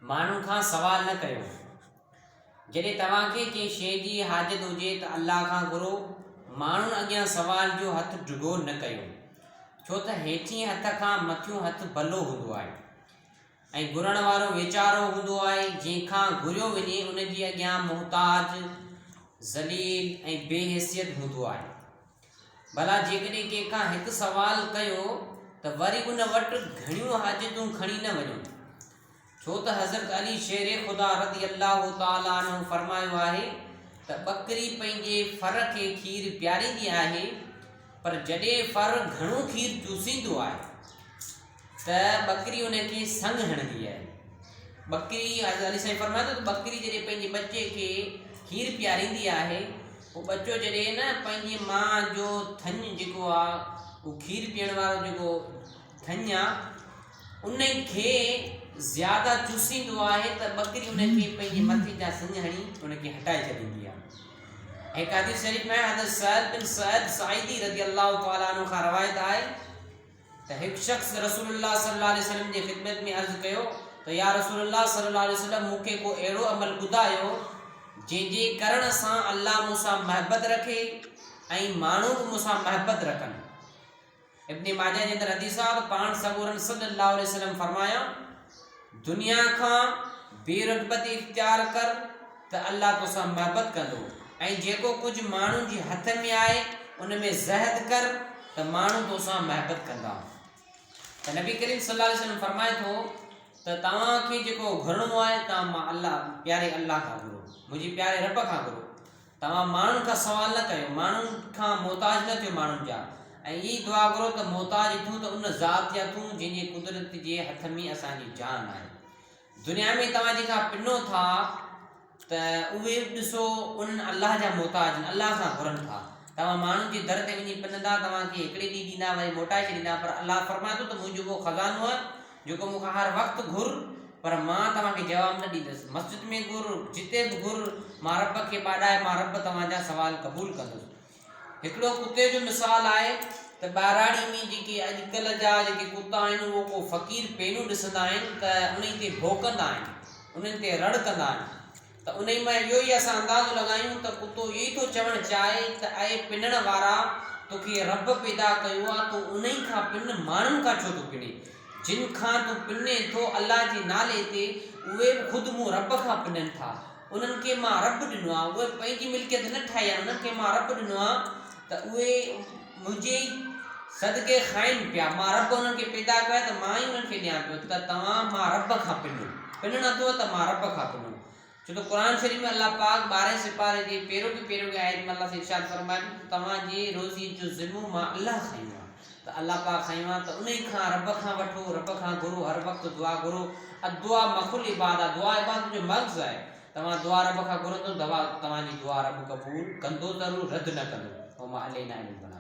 ماڻهن کان سوال نه ڪيو. جڏهن توهان کي ڪنهن شيء جي حاجت هجي ته الله کان گهرو، ماڻهن اڳيان سوال جو هٿ ڊگهو نه ڪيو، ڇو ته هيٺئين هٿ کان مٿيون هٿ ڀلو هوندو آهي ۽ گهرڻ وارو ويچارو هوندو آهي، جنهن کان گهريو وڃي ان جي اڳيان محتاج، ذليل ۽ بي حيثيت هوندو آهي. ڀلا جيڪڏهن ڪنهن کان هڪ سوال ڪيو ته وري ان وٽ گهڻيون حاجتون کڻي نه وڃو. ڇو ته حضرت علي شير خدا رضي الله تعالٰي عنه فرمايو آهي ته ٻڪري پنهنجي ڦر کي کير پياريندي آهي پر جڏهن ڦر گهڻو کير چوسيندو آهي ته ٻڪري ان کي سڱ هڻندي آهي. ٻڪري، حضرت علي سائين فرمائي ٿو ته ٻڪري جڏهن پنهنجي ٻچي کي کير پياريندي آهي پوء ٻچو جڏهن نه پنهنجي ماء جو ٿڃ جيڪو آ اهو کير پيئڻ وارو جيڪو ٿڃ آ ان کي زياده چوسيندو آهي ته ٻڪري ان کي پنهنجي مٿي جا سڱ هڻي ان کي هٽائي ڇڏيندي آهي. هڪ حديث شريف ۾ حضرت سهل بن سعد ساعدي رضي الله تعالٰي عنه کان روايت آهي ته هڪ شخص رسول الله صلي الله عليه وسلم جي خدمت ۾ عرض ڪيو ته يا رسول الله صلي الله عليه وسلم مون کي ڪو اهڙو عمل ٻڌايو جنهن جي ڪرڻ سان الله مون سان محبت رکي ۽ ماڻهو به مون سان محبت رکن. ابن ماجه جي اندر حديث آهي ته پاڻ سڳورن صلي الله عليه وسلم فرمايا دنيا کان بي رغبتي اختيار ڪر ته الله توسان محبت ڪندو ۽ جيڪو ڪجهه ماڻهن جي هٿ ۾ آهي ان ۾ زهد ڪر ته ماڻهو توسان محبت ڪندا. ته نبي ڪريم صلي الله عليه وسلم فرمائي ٿو ته توهان کي جيڪو گهرڻو آهي توهان مان الله پياري الله کان گهرو منهنجي پياري رب کان گهرو توهان ماڻهن کان سوال نه ڪيو ماڻهن کان محتاج نه ٿيو ماڻهن جا ۽ هي دعا گهرو ته محتاج ٿيون ته ان ذات جا ٿيون جنهن جي قدرت جي هٿ ۾ اسان جي جان آهي دنيا ۾ توهان جنهن کان پنو ٿا ته اهي به ڏسو انهن الله جا محتاج آهن الله کان گهرن ٿا توهان ماڻهن جي در تي وڃي پنندا توهان کي هڪڙي ڏينهن ڏيندا وري موٽائي ڇڏيندا پر الله فرمائي ٿو ته منهنجو اهو خزانو آهي جيڪو مون کان هر وقت گهر پر مان توهان کي جواب نه ڏيندس مسجد ۾ گهر جتي به گهر مان رب کي ٻاڏائي مان رب توهان جا سوال قبول ڪندس هڪڙو ڪتي جو مثال آهي ته ٻهراڙي ۾ جيڪي اڄڪلهه جا جيڪي ڪتا آهن اهو ڪو فقير پينون ڏسندا آهن ته انهي تي ڀوڪندا آهن انهن تي رڙ ڪندا آهن ته انهي مان اهو ئي اسان اندازو لڳايون ته ڪتو اهو ئي ٿو چوڻ چاهي ته اي پنڻ وارا توکي رب پيدا ڪيو آهي تون انهي کان پن ماڻهن کان ڇو ٿو پنين جن کان تون پنين ٿو الله جي نالي تي اهي به خود مون رب کان پنن ٿا. انهن کي مان رب ڏنو آهي، اهي پنهنجي ملڪيت نه ٺاهي آهي، انهن کي مان رب ڏنو آهي ته اهي منهنجي ئي صدقي کائن پيا، مان رب انهن کي پيدا ڪيو آهي ته مان ئي انهن کي ڏيان پيو ته توهان مان رب کان پنو، پنڻ اٿو ته مان رب کان پنو. ڇو ته قرآن شريف ۾ الله پاڪ ٻارهين سپاري جي پهريون کي پهريون کي آيت ۾ الله سائين ارشاد فرمائي ٿو ته توهان جي روزي جو ذمو مان الله کنيو آهي ته الله پاڪ کنيو آهي ته انهي کان رب کان وٺو، رب کان گهرو، هر وقت دعا گهرو، الدعاء مخ العباده دعا عبادت جو مغز آهي، توهان دعا رب کان گهرندو دوا توهان جي دعا رب قبول ڪندو ضرور رد نه ڪندو، وما علينا الا البلاغ.